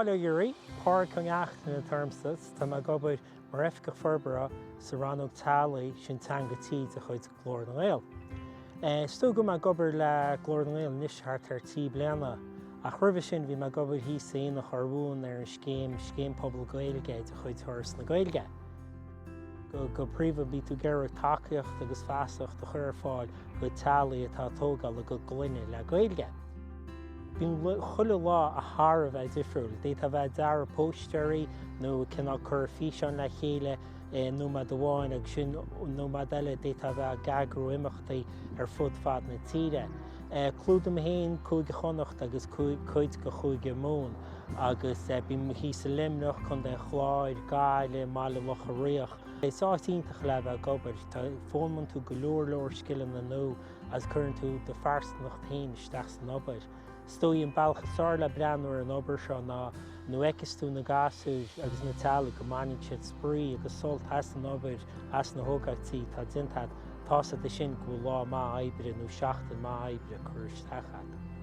Bail ó Dhia oraibh, Pádraig Ó Neachtain atá ormsa 's tá mé ag obair mar Oifigeach Forbartha sa rannóg Teaghlaigh, sin Teanga Tí de chuid Glór na nGael. Is dóigh go bhfuil mé ag obair le Glór na nGael anois thart ar 3 bliana, ach roimhe sin bhí mé ag obair thíos in Aonach Urmhumhan ar an scéim Scéim Pobal Gaeilge de chuid Fhoras na Gaeilge. Go príomha bíonn tú ag iarraidh tacaíocht agus feasacht a chur ar fáil do teaghlaigh atá ag tógáil a gcuid clainne le Gaeilge. Bíonn chuile lá thar a bheith difriúil. D'fhéadfá a bheith ag dearadh póstaeirí nó cineál cur físeáin le chéile i nóiméad amháin agus ansin nóiméad eile d'fhéadfá a bheith ag eagrú imeachtaí ar fud fad na tíre. Clúdaím féin Cúige Chonnacht agus cuid de Chúige Mumhan agus bím thíos i Luimneach, Contae an Chláir, Gaillimh, mBaile Locha Riach. Is áit iontach le bheith ag obair. Foghlaimíonn tú go leor leor scileanna nua. agus cuireann tú do phearsanacht féin isteach san obair. Is dóigh an bealach is fearr le breathnú ar an obair seo ná nuair a fheiceas tú na gasúir agus na teaghlaigh go mbaineann siad spraoi agus sult as an obair, as na hócáidí atá déanta agat, tá's agat ansin go bhfuil lá maith oibre nó seachtain maith oibre curtha isteach agat.